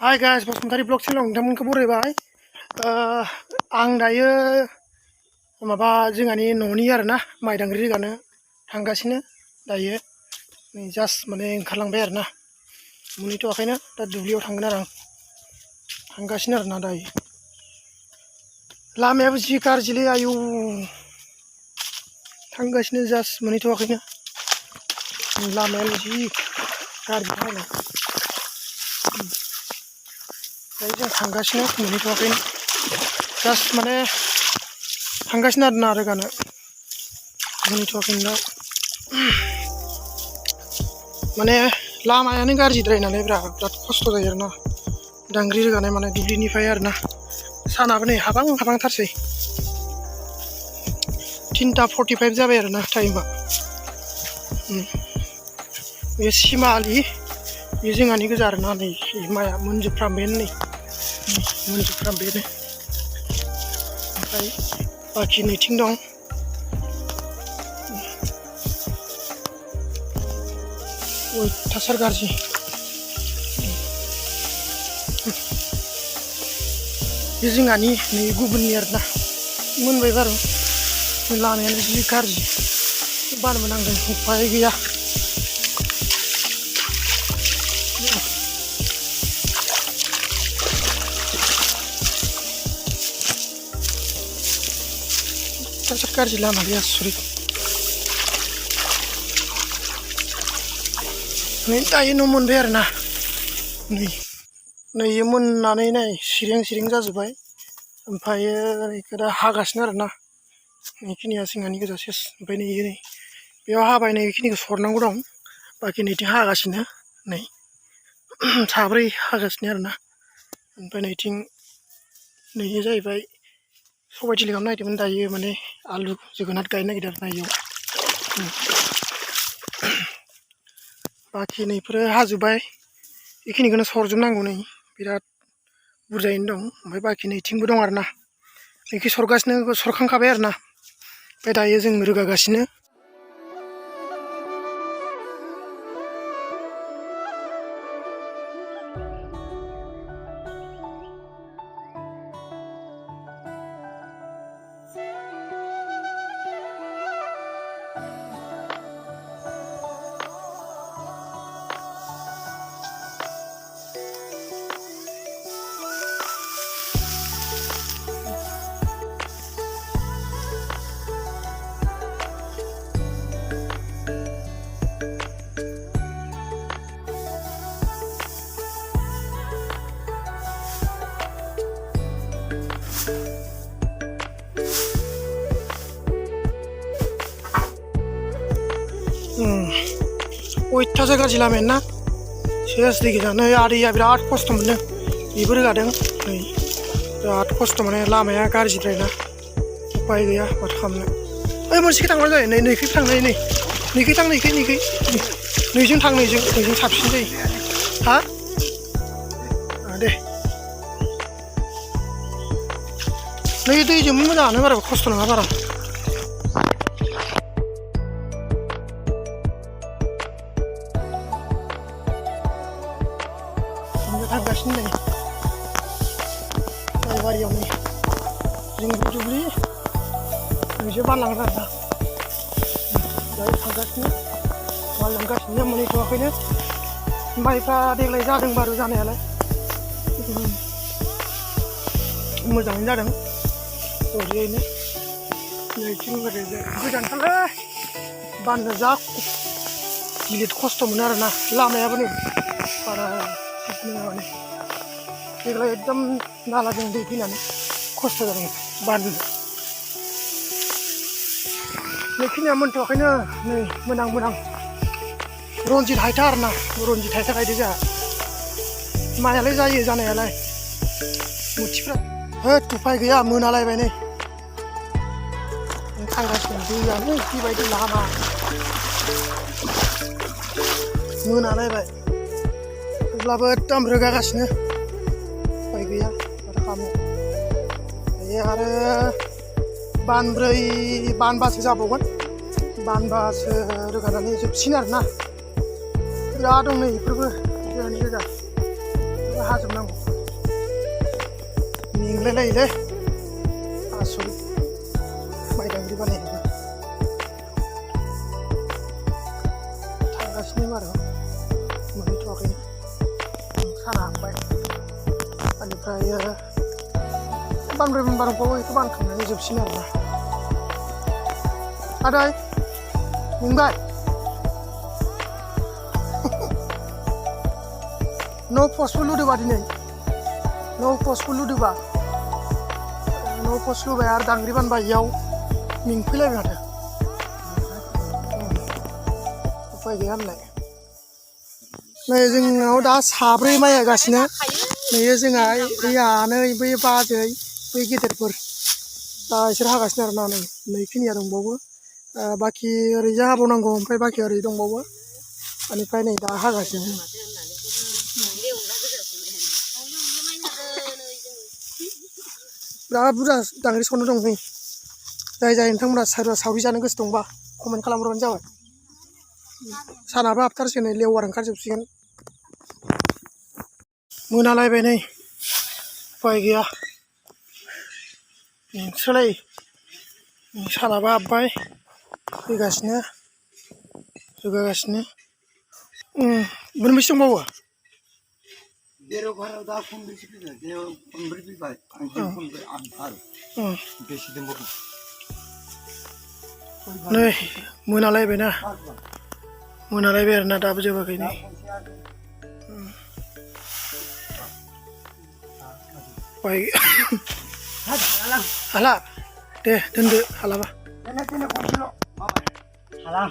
Hai guys, Basumatary blog चेनेलाव नोंथांमोनखौ बरायबाय। आं दायो माबा जोंहानि न'नि आरोना माइदांग्रि रोगानो थांगासिनो दायो नै जास्ट माने ओंखारलांबाय आरोना मोनहैथ'आखैनो दा दुब्लियाव थांगोन आरो आं थांगासिनो आरोना दायो। लामायाबो जि गाज्रिलै आयौ थांगासिनो जास्ट मोनहैथ'आखैनो लामायानो जि गाज्रि नालाय दायो जों थांगासिनो मोनहैथ'आखैनो जास्ट माने थांगासिनो आरोना रोगानो मोनहैथ'आखैनो दा माने लामायानो गाज्रिद्राय नालाय बिराद खस्थ' जायो आरोना दांग्रि रोगानाय माने दुब्लिनिफ्राय आरोना सानाबो नै हाबांथारसै 3:45 जाबाय आरोना टाइमा। बे सिमा आलि बे जोंहानि गोजा आरोना नै माइआ मोनजोबफ्रामबायानो नै मोनजोबफ्रामबायानो ओमफ्राय बाखि नैथिं दं अयथासार गाज्रि बे जोंहानि नै गुबुननि आरोना मोनबाय बारु लामायानो जि गाज्रि बानबो नांदों उफाय गैया। अयथासार गाज्रि लामा गैया आसरित नै दायो न' मोनबाय आरोना नै मोननानै नै सिरें जाजोब्बाय ओमफ्रायो बेखौ दा हागासिनो आरोना बेखिनिया जोंहानि गोजा सेस ओमफ्राय नै बेयाव हाबाय नै बेखिनिखौ सरनांगौ दं बाखि नैथिं हागासिनो नै साब्रै हागासिनो आरोना ओमफ्राय नैथिं नैयो जाहैबाय सबाय थिलि खालामनो नागिरदोंमोन दायो माने आलु जोगोनार गायनो नागिरदों आरोना इयाव बाखि नैफोरो हाजोब्बाय बेखिनिखौनो सरजोबनांगौ नै बिराद बुरजायैनो दं ओमफ्राय बाखि नैथिंबो दं आरोना बेखि सरगासिनो सरखांखाबाय आरोना ओमफ्राय दायो जों रोगागासिनो। अयथासार गाज्रि लामायानो ना सेस दै गोजा नै आदैया बिराद खस्थ' मोनदों बेबो रोगादों नै बिराद खस्थ' माने लामाया गाज्रिद्रायना उपाय गैया माथो खालामनो। ओइ मोनसेखै थांबानो जायो नै नैखै थांनाय नैखै थां नैजों थां नैजों साबसिन जायो हा दे नै दैजोंबो मोजाङानो बारा खस्थ' नङा बारा। थांगासिनो नै बारियाव नै जोंनि दुब्लि नैजों बारलांग्रा आरोना दायो थांगासिनो बारलांगासिनो मोनहैथ'आखैनो माइफ्रा देग्लाय जादों बारु जानायालाय मोजाङैनो जादों ओरैनो नैथिं गोजानथारलै बाननो जा गिलिर खस्थ' मोनो आरोना लामायाबो नै बारा माने देग्लाय एकदम नालाजों दै फैनानै खस्थ' जादों बाननो बेखिनिया मोनथ'आखैनो नै मोनां रनजित हायथा आरोना रनजित हायथा गायदों जोंहा माइयालाय जायो जानायालाय मुथिफ्रा होद उफाय गैया मोनालायबाय नै थांगासिनो दैयानो जिबायदि लामा मोनालायबाय अब्लाबो एकदम रोगागासिनो उफाय गैया माथो खालामनो दायो आरो बानबासो जाबावगोन बानबासो रोगानानै जोबसिगोन आरोना बिराद दं नै बेफोरबो जोंहानि गोजा हाजोबनांगौ मेंलायलायोलै आसरित माइ दांग्रि बानायनोबो थांगासिनो बार' मोनहैथ'वाखैनो साना हाबबाय बेनिफ्राय बानब्रै बानबाखौ बेखौ बानखांनानै जोबसिन आरोना आदै मेंबाय न' पस्टबो लुदोंबा दिनै न' पस्टबो लुदोंबा न' पस्ट लुबाय आरो दांग्रि बानबाय इयाव मेंफैलायबाय माथो उफाय गैया होनलाय नै जोंनाव दा साब्रै माइ गायगासिनो नैयो जोंहा बै आनै बै बाजै बै गेदेरफोर दा इसोर हागासिनो आरोना नैखिनिया दंबावो बाखि ओरैजा हाबावनांगौ ओमफ्राय बाखि ओरै दंबावो बेनिफ्राय नै दा हागासिनो बिराद बुरजा दांग्रि सरनो दं नै जाय नोंथांमोना सोरबा सावरि जानो गोसो दंबा कमेन्ट खालामहरबानो जाबाय सानाबो हाबथारसिगोन नै लेवार ओंखारजोबसिगोन मोनालायबाय नै उफाय गैया नोंसोरलाय सानाबो हाबबाय फैगासिनो रोगागासिनो मोनबेसे दंबावो देर'घराव दा खनब्रैसो फैबाय खनब्रै फैबाय खनब्रै आरो बेसे दंबावो नै मोनालायबायना मोनालायबाय आरोना दाबो जोबाखै नै हाला दे दोनदो हालाबा हाला